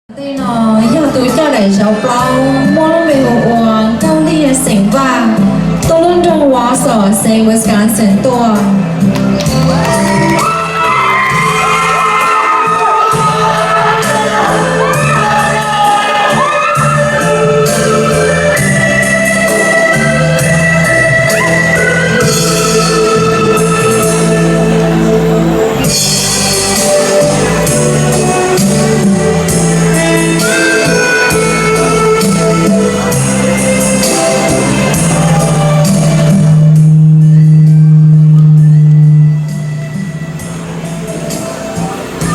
Ntej no yog tus coj daim zauv plaub muaj lub npe hu ua Nkauj Liaj xeem Vaj, tuaj lub nroog Wausau, xeev Wisconsin tuaj.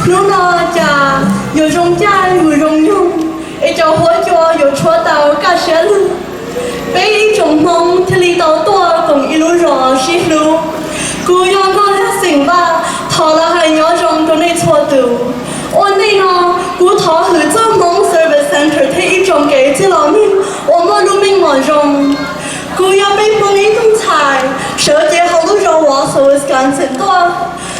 Hnub no cas yuav zoo caij mus zoo nyoog, es cov huab cua yuav tshuab tau kaj siab lug. Peb ib tsoom Hmoob thiaj li tau tuaj koom ib lub zos sib hlub. Kuv yog Nkauj Liaj xeem Vaj, thov los hais nyob zoo rau nej txhua tus. Ua ntej no, kuv thov hwm txoj Hmoob Service Center thiab ib tsoom kev txwj laus neeg uas muaj lub meej mom zoo. Kuv yog peb Hmoob ib tug ntxhais sawv cev hauv lub zos Wausau, Wisconsin tuaj.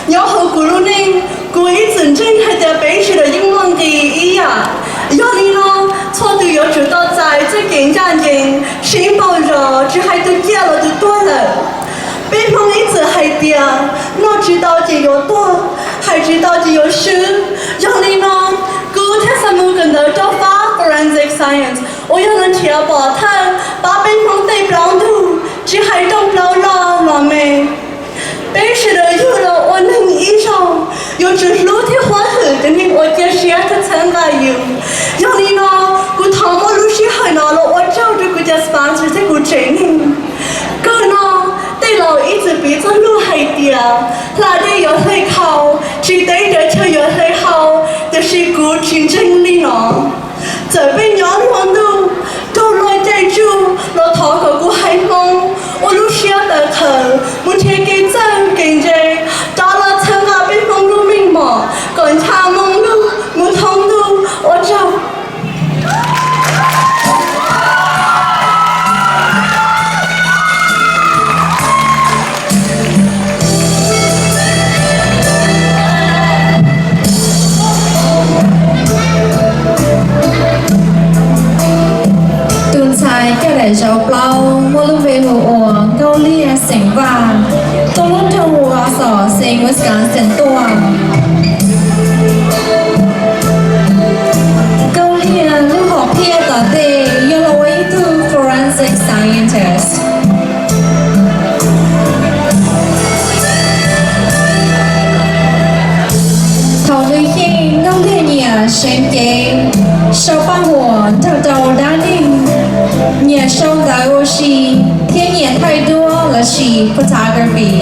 Nyob hauv kuv lub neej, kuv ib txwm ntseeg hais tias peb sawv daws yeej muaj nqis ib yam. Yog li no, txhua tus yuav tsum tau txais txoj kev ncaj ncees, sib npaug zos, tsis hais tus ciaj los tus tuag lawm. Peb Hmoob ib txwm hais tias, noj tsis tau ces yuav tuag, hais tsis tau ces yuav swb. Yog li no, kuv thiaj xav mus kawm ntawv rau fab Forensic Science uas yog los nrhiav pov thawj pab peb Hmoob tej plaub ntug, tsis hais rooj plaub loj los me. Peb sawv daws yug los ua neeg ib zaug, yuav tsum hlub thiab huab hwm cov neeg uas cia siab thiab txhawb nqa yus. Yog li no, kuv thov muab lub sij hawm no los ua tsaug rau kuv cov sponsor thiab kuv tsev neeg. Kawg no, tej laus ib txwm piv txoj lus hais tias, hla dej yuav hle khau, tsis teb rawv chaw yuav hle hau, tiam sis kuv tsis ntseeg li no. Txawm peb nyob luag ntuj, raug luag caij tsuj los thov kom kuv haiv Hmoob ua lub siab tawv qhawv mus nrhiav kev txawj kev ntse, rov los txhawb nqa peb Hmoob lub meej mom kom ncha moo ntuj mus thoob ntuj. Ua tsaug. Tus ntxhais coj daim zauv plaub muaj lub npe hu ua Nkauj Liaj xeem Vaj, tuaj lub nroog Wausau, xeev Wisconsin tuaj. Nkauj Liaj lub hom phiaj tom ntej yog los ua ib tug forensic scientist. Thaum nws yeej, Nkauj Liaj nyiam seev cev, sau paj huam nrog rau dab neeg, nyiam sau ntawv ua si, thiab nyiam thaij duab lossis photography.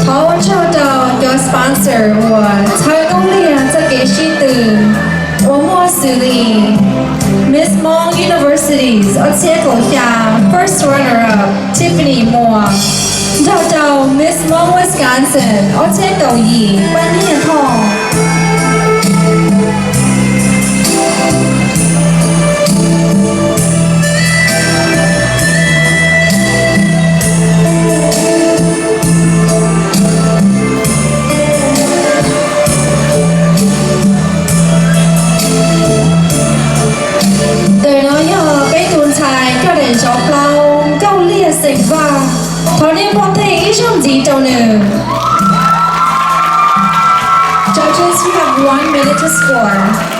Thov ua tsaug rau cov sponsor uas txhawb Nkauj Liaj txoj kev sib tw, uas muaj xws li Miss Hmong University ob txhiab kaum xya first runner up Tiffany Muas, nrog rau Miss Hmong Wisconsin ob txhiab kaum yim Paj Nyiaj Thoj. Ntawm no yog peb tus ntxhais coj daim zauv plaub Nkauj Liaj xeem Vaj. Thov nej npog tes ib zaug ntxiv rau nws. Judges, you have one minute to score.